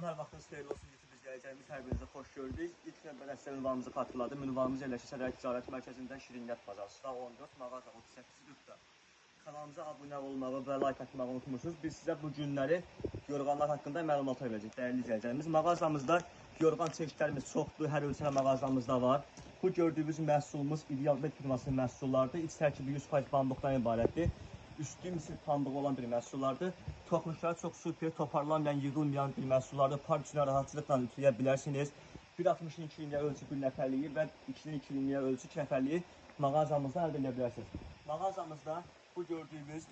Salam, hər vaxtınız xeyirli olsun YouTube izləyicilərimiz. Hər birinizə xoş gördük. İlk növbədə sizə ünvanımızı xatırladım. Ünvanımız yerləşir Sədər Ticarət Mərkəzində Şiriniyyat Bazarı, sıra 14, mağaza 38 Kanalımıza abunə olmağı və like atmağı unutmursunuz. Biz sizə bu günləri yorğanlar haqqında məlumat verəcəyik, dəyərli izləyicilərimiz. Mağazamızda yorğan çeşidlərimiz çoxdur. Hər ölçəli mağazamızda var. Bu gördüyünüz məhsulumuz İdeal Bed firmasının məhsullarıdır. İç tərkibi 100% pambıqdan ibarətdir. Üstü misir pambığı olan bir məhsullardır. Toxunuşları çox super, toparlanmayan, yığılmayan bir məhsullardır. Par üçünə rahatçılıqla ütüləyə bilərsiniz. 1.62 linyə ölçü bir nəfərliyi və 2.2 linyə ölçü iki nəfərliyi mağazamızda əldə edə bilərsiniz. Mağazamızda bu gördüyünüz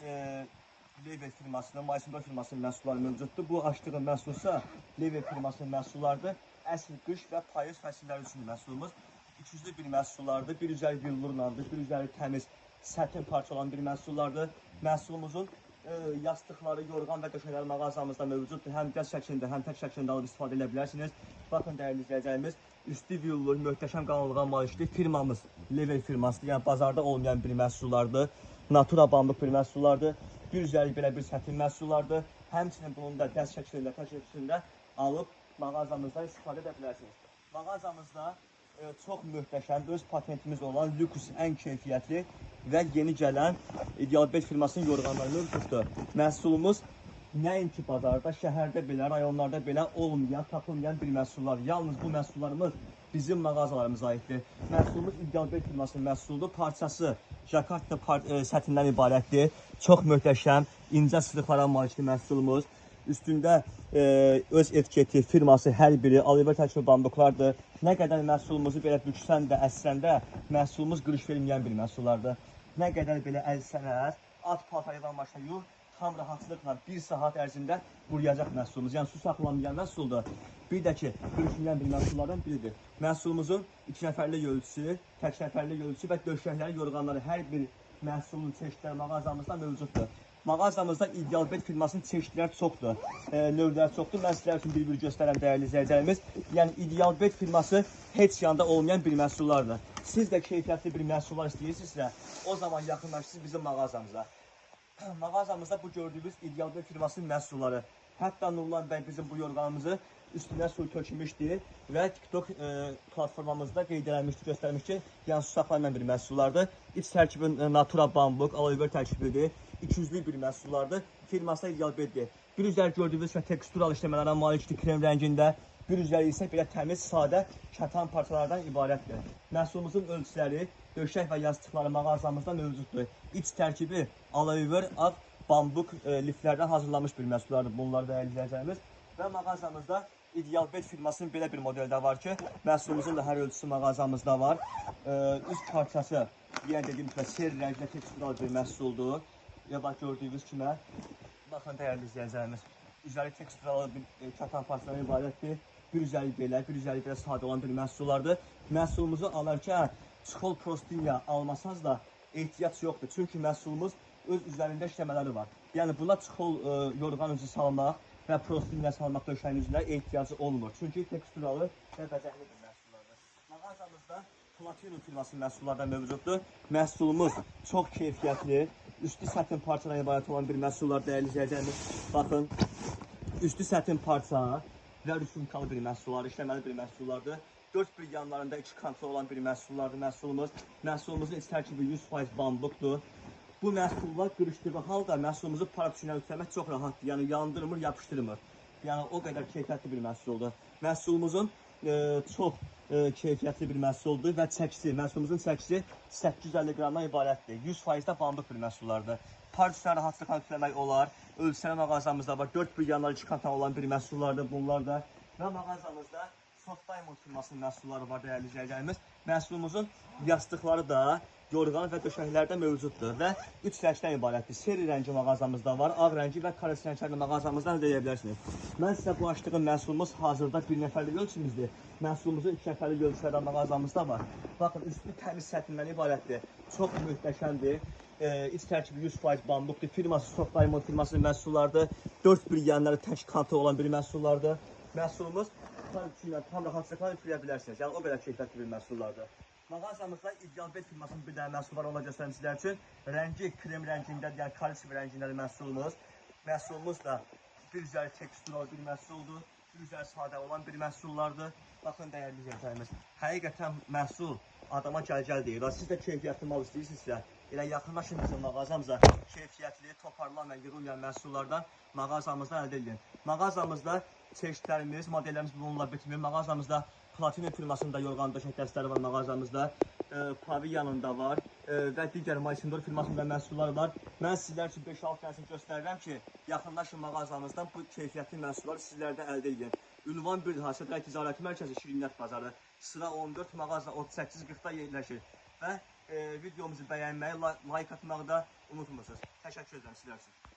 Lever firmasının, Maysındor firmasının məhsulları mövcuddur. Bu açdığım məhsulsa Lever firmasının məhsullarıdır. Əsl qış və payız fəsilləri üçün məhsulumuz. 200'lü bir məhsullardır. Bir üzəri billurlandır, bir üzəri təmiz sətin parça olan bir məhsullardır. Məhsulumuzun yastıqları, yorğan və döşəkləri mağazamızda mövcuddur. Həm dəst şəklində, həm tək şəklində alıb istifadə edə bilərsiniz. Baxın dəyərli izləyicilərimiz, üstü billur, möhtəşəm qalınlığa malikdir. Firmamız Lever firmasıdır. Yəni bazarda olmayan bir məhsullardır. Natura bambuk bir məhsullardır. Bir üzəri belə bir sətin məhsullardır. Həmçinin bunun da dəst şəklində, tək şəklində alıb mağazamızdan istifadə edə bilərsiniz. Mağazamızda çox möhtəşəm öz patentimiz olan lüks ən keyfiyyətli və yeni gələn İdeal Bed firmasının yorğanları mövcuddur. Məhsulumuz nəinki bazarda, şəhərdə belə, rayonlarda belə olmayan, tapılmayan bir məhsullar. Yalnız bu məhsullarımız bizim mağazalarımıza aiddir. Məhsulumuz İdeal Bed firmasının məhsuludur. Parçası Jakarta sətindən ibarətdir. Çox möhtəşəm, incə sırıqlara malikdir məhsulumuz. Üstündə öz etiketi, firması hər biri aloe tərkibi bambuqlardır. Nə qədər məhsulumuzu belə büksən də, əssən də məhsulumuz qırış verməyən bir məhsullardır. Nə qədər belə əlsənəz, at paltar yuvan maşına yuv, tam rahatçılıqla bir saat ərzində quruyacaq məhsulumuz. Yəni su saxlamayan məhsuldur. Bir də ki, qırışmayan bir məhsullardan biridir. Məhsulumuzun iki nəfərlik ölçüsü, tək nəfərlik ölçüsü və döşəkləri, yorğanları hər bir məhsulun çeşidləri mağazamızda mövcuddur. Mağazamızda İdeal Bed firmasının çeşidləri çoxdur, növləri çoxdur. Mən sizlər üçün bir-bir göstərəm dəyərli izləyicilərimiz. Yəni İdeal Bed firması heç yanda olmayan bir məhsullardır. Siz də keyfiyyətli bir məhsullar istəyirsinizsə, o zaman yaxınlaşırsınız bizim mağazamıza. Mağazamızda bu gördüyünüz İdeal Bed firmasının məhsulları. Hətta Nurlan bəy bizim bu yorğanımızı üstünə su tökmüşdü və TikTok platformamızda qeyd eləmişdi, göstərmiş ki, yəni su saxlamayan bir məhsullardır. İç tərkibi Natura bambuk, aloe vera tərkibidir. 200'lük bir məhsullardır. Firması da İdeal Beddir. Bir üzəri gördüyünüz kimi tekstural işləmələrə malikdir krem rəngində. Bir üzəri isə belə təmiz, sadə kətan parçalardan ibarətdir. Məhsulumuzun ölçüləri, döşək və yastıqları mağazamızda mövcuddur. İç tərkibi aloe vera, ağ bambuk liflərdən hazırlanmış bir məhsullardır bunlar dəyərli izləyicilərimiz. Və mağazamızda İdeal Bed firmasının belə bir modeli də var ki, məhsulumuzun da hər ölçüsü mağazamızda var. Üst parçası yenə dediyim kimi seri rəngdə tekstural bir məhsuldur. Ya bax gördüyünüz kimi, baxın dəyərli izləyicilərimiz, üzəri tekstural bir kətan parçadan ibarətdir. Bir üzəri belə, bir üzəri belə sadə olan bir məhsullardır. Məhsulumuzu alarkən çıxol prostinya almasanız da ehtiyac yoxdur. Çünki məhsulumuz öz üzərində işləmələri var. Yəni buna çıxol yorğan üzü salmaq və prostinya salmaq döşəyin üzünə ehtiyacı olmur. Çünki teksturalı və bəzəkli bir məhsullardır. Mağazamızda Platinum firmasının məhsulları da mövcuddur. Məhsulumuz çox keyfiyyətli, üstü sətin parçadan ibarət olan bir məhsullar dəyərli izləyicilərimiz. Baxın, üstü sətin parça və rüsumkalı bir məhsullar, işləməli bir məhsullardır. Dörd bir yanlarında iki kantlı olan bir məhsullardır məhsulumuz. Məhsulumuzun iç tərkibi 100% bambukdur. Bu məhsullar qırışdığı halda məhsulumuzu parçayla ütüləmək çox rahatdır. Yəni yandırmır, yapışdırmır. Yəni o qədər keyfiyyətli bir məhsuldur. Məhsulumuzun çox keyfiyyətli bir məhsuldur və çəkisi, məhsulumuzun çəkisi 850 qramdan ibarətdir. 100% də bambuk bir məhsullardır. Parçayla rahatlıqla ütüləmək olar. Ölçüləri mağazamızda var. Dörd bir yanları iki kantan olan bir məhsullardır bunlar da. Və mağazamızda Soft Diamond firmasının məhsulları var dəyərli izləyicilərimiz. Məhsulumuzun yastıqları da yorğan və döşəklərdə mövcuddur və üç rəngdən ibarətdir. Seri rəngi mağazamızda var, ağ rəngi və kares rəngləri mağazamızdan əldə edə bilərsiniz. Mən sizə bu açdığım məhsulumuz hazırda bir nəfərlik ölçümüzdür. Məhsulumuzun iki nəfərlik ölçüləri də mağazamızda var. Baxın, üstü təmiz sətindən ibarətdir. Çox möhtəşəmdir. İç tərkibi 100% bambukdur. Firması Soft Diamond firmasının məhsullarıdır. Dörd bir yanları tək kantı olan bir məhsullardır. Məhsulumuz tam ütüylə, tam rahatlıqla ütüləyə bilərsiniz. Yəni o qədər keyfiyyətli bir məhsullardır. Mağazamızda İdeal Bed firmasının bir dənə məhsulu var, onu da göstərim sizlər üçün. Rəngi krem rəngindədir, yəni kalsium rəngindədir məhsulumuz. Məhsulumuz da bir üzəri tekstural bir məhsuldur. Üzər sadə olan bir məhsullardır. Baxın dəyərli izləyicilərimiz, həqiqətən məhsul adama gəl-gəl deyir. Siz də keyfiyyətli mal istəyirsinizsə, elə yaxınlaşın bizim mağazamıza. Keyfiyyətli, toparlanmayan, yığılmayan məhsullardan mağazamızdan əldə edin. Mağazamızda çeşidlərimiz, modellərimiz bununla bitmir. Mağazamızda Platinum firmasında yorğan döşək dəstləri var mağazamızda. Paviyanın da var və digər Maysindor firmasında məhsullar var. Mən sizlər üçün 5-6 dənəsini göstərirəm ki, yaxınlaşın mağazamızdan bu keyfiyyətli məhsulları sizlər də əldə edin. Ünvan bir daha Sədrək Ticarət Mərkəzi Şiriniyyat Bazarı, sıra 14, mağaza 3840-da yerləşir. Və videomuzu bəyənməyi, like atmağı da unutmursunuz. Təşəkkür edirəm sizlər üçün.